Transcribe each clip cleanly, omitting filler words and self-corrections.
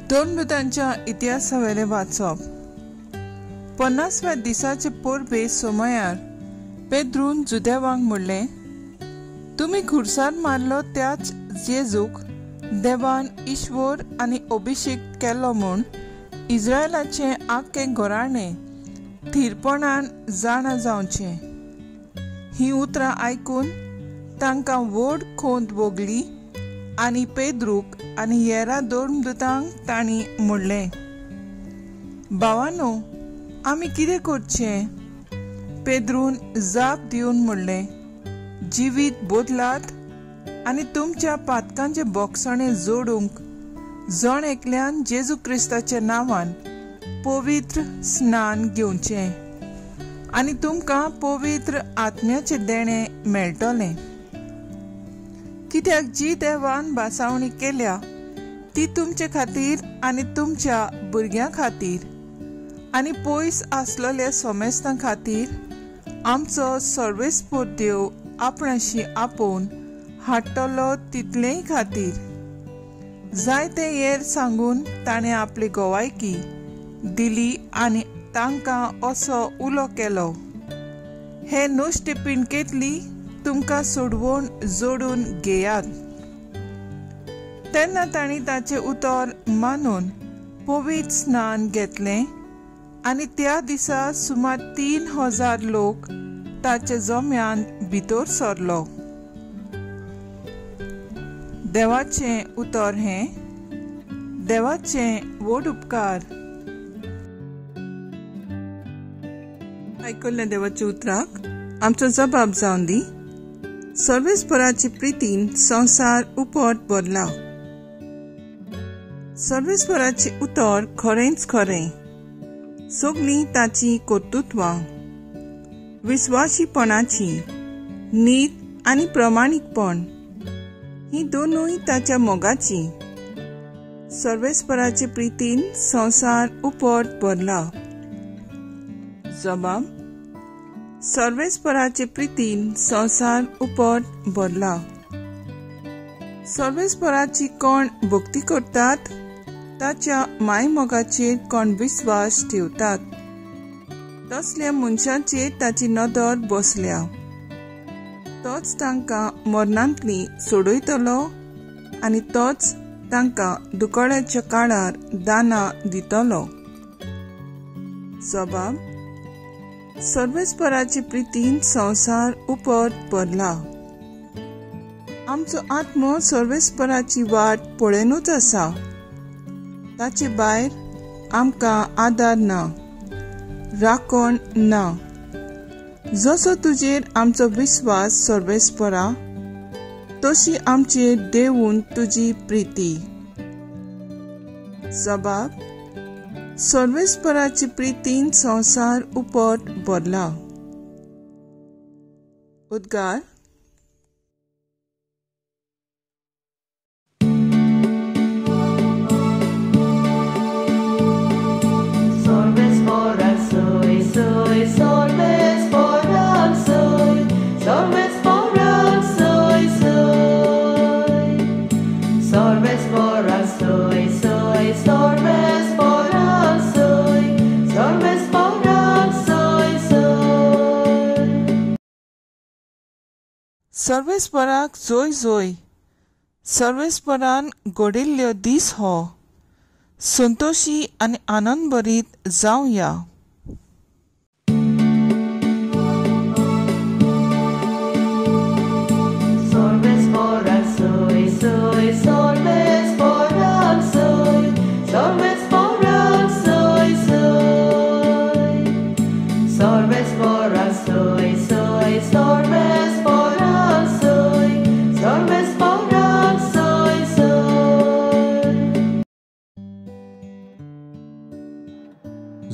दोन इतिहासावेलें वाचप. 50व्या दिसाचे परबे सोमयार पेद्रून जुदेवांक म्हणलें, तुमी खुर्सार मारलो त्याच जेजूक देवान ईश्वर आनी अभिषेक केलो म्हूण इस्रायलाचें आख्खें घराणें थीरपणान जाणा जावचें. हीं उतरां आयकून तांकां व्हड खोंत भोगली आनी पेद्रूक आनी हेरा दोन दुतांक तांणी म्हणलें, भावानो, आमी कितें करचें? पेद्रून जाप दिवन म्हणलें, जिवीत बदलात आनी तुमच्या पातकांचे बोगसणें जोडूंक जण एकल्यान जेजू क्रिस्ताच्या नांवान पवित्र स्नान घेवचें आनी तुमकां पवित्र आत्म्याचें देणें मेळटलें. कित्याक जी देवान भासावणी केल्या ती तुमचे खातीर आनी तुमच्या भुरग्यां खातीर आनी पयस आसलेल्या सोमेस्तां खातीर आमचो सर्वेस्पोर देव आपणाशी आपोवन हाडटलो तितलेय खातीर. जायते येर सांगून ताणें आपली गोवायकी दिली आनी तांकां असो उलो केलो, हे नुस्तें पिंडकेंतली तुमकां सोडवण जोडून घेयात. तेन्ना तांणी ताचें उतर मानून पवित्र स्नान घेतलें आनी त्या दिसा सुमार 3000 लोक ताच्या जम्यान भितर सरलो. देवाचें उतर हें. देवाचें व्हड उपकार. आयकल्ल्या देवाच्या उतराक आमचो जबाब जावन दी. सर्वेस्पराचे प्रितीन संवसार उपट भरला. सर्वेस्पराचें उतर खरेंच खरें, सगलीं ताचीं कर्तृत्वां विस्वाशीपणाची नीत आनी प्रमाणीकपण हीं दोनूय ताच्या मोगाचीं. सर्वेस्पराचे प्रितीन संवसार उपट भरला. जबाब: सर्वेस्पराचे प्रितीन संवसार उपट भरला. सर्वेस्पराची कोण भक्ती करतात ताच्या मायमोगाचेर कोण विस्वास ठेवतात तसल्या मनशाचेर ताची नदर बसल्या. तोच तांकां मरणांतली सोडयतलो आनी तोच तांकां दुकळाच्या काळार दानां दितलो. जबाब: सर्वेस्पराचे प्रितीन संवसार उपट भरला. आमचो आत्मो सर्वेस्पराची वाट पळयनूच आसा. ताचे भायर आमकां आदार ना, राखण ना. जसो तुजेर आमचो विस्वास सर्वेस्परा, तशी आमचेर देवून तुजी प्रिती. जबाब: सर्वेस्पराचे प्रितीन संवसार उपट भरला. उद्गार: सर्वेस्पराक जोय जोय. सर्वेस्परान घडिल्ल्यो दीस हो. संतोशी आनी आनंदभरीत जावया.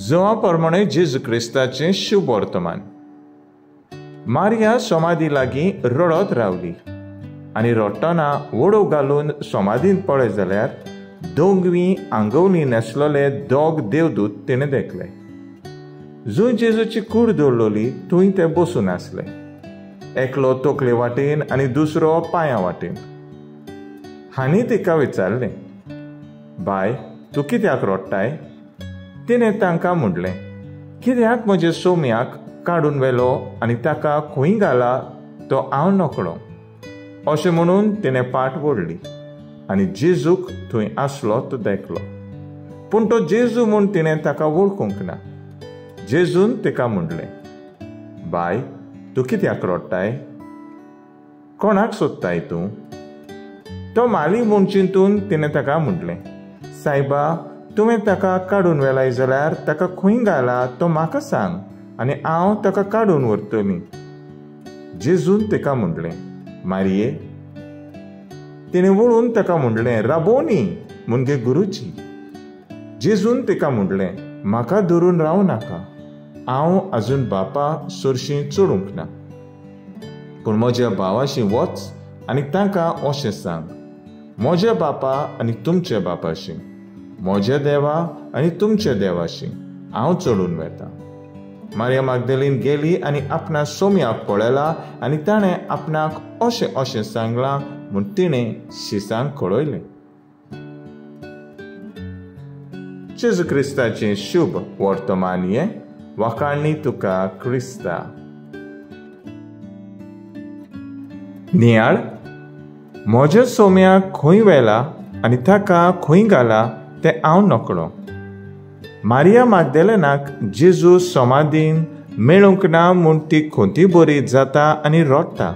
जवा प्रमाणे जेजू क्रिस्ताचें शुभ वर्तमान. मारिया समाधी लागीं रडत रावली आनी रडटना वडो घालून समाधींत पळय जाल्यार दोंगवी आंगवली न्हेसलेले दोग देवदूत तिणें देखले. जंय जेजूची कूड दवरलेली थंय ते बसून आसले, एकलो तकले वाटेन आनी दुसरो पांया वाटेन. हांणी तिका विचारलें, बाय, तूं कित्याक रडटाय? तिणें तांकां म्हणलें, कित्याक म्हज्या सोम्याक काडून व्हेलो आनी ताका खंय घाला तो हांव नकळो. अशें म्हणून तिणें पाट वडली आनी जेजूक थंय आसलो तो देखलो, पूण तो जेजू म्हूण तिणें ताका वळखूंक ना. जेजून तिका म्हणलें, बाय, तूं कित्याक रडटाय? कोणाक सोदताय तूं? तो माली म्हूण चिंतून तिणें ताका म्हणलें, सायबा, तुवें ताका काडून व्हेलाय जाल्यार ताका खंय घाला तो म्हाका सांग आनी हांव ताका काडून व्हरतली. जेजून तिका म्हणलें, मारिये. तिणें वळून ताका म्हणलें, राबोनी, मुगे गुरुजी. जेजून तिका म्हणलें, म्हाका धरून रावं नाका, हांव अजून बापा सरशीं चडूंक ना, पूण म्हज्या भावाशी वच आनी तांकां अशें सांग, म्हज्या बापा आनी तुमच्या बापाशी, म्हज्या देवा आनी तुमच्या देवाशी हांव चडून वेता. मारिया मागदेलीन गेली आनी आपणा सोम्याक पळयला आनी ताणें आपणाक अशें अशें सांगलां म्हूण तिणें शिसांक कळयलें. जेजू क्रिस्ताचें शुभ वर्तमान हें. वाखाणणी तुका क्रिस्ता. नियाळ, म्हज्या सोम्याक खंय व्हेला आनी ताका खंय घाला तें हांव नकळो. मारिया मागदेलेनाक जेजू समाधीन मेळूंक ना म्हूण ती खंती बरी जाता आनी रडटा.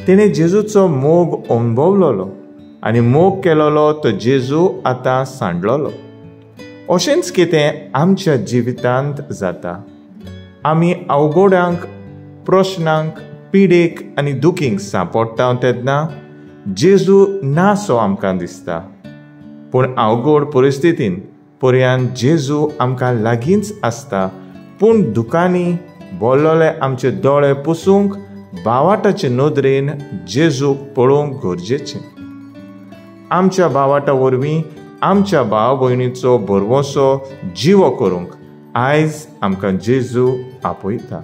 तिणें जेजूचो मोग अणभवलोलो आनी मोग केलोलो तो जेजू आतां सांडलोलो. अशेंच कितें आमच्या जिवितांत जाता. आमी अवघडांक, प्रश्नांक, पिडेक आनी दुखींक सांपडटा तेन्ना जेजू नासो आमकां दिसता, पूण अवघड परिस्थितीन पर्यान जेजू आमकां लागींच आसता. पूण दुकांनी बोल्लोले आमचे दोळे पुसूंक बावाटाचे नदरेन जेजूक पळोवंक गरजेचें. आमच्या बावाटा वरवीं आमच्या भाव भयणीचो भरवंसो जिवो करूंक आयज आमकां जेजू आपयता.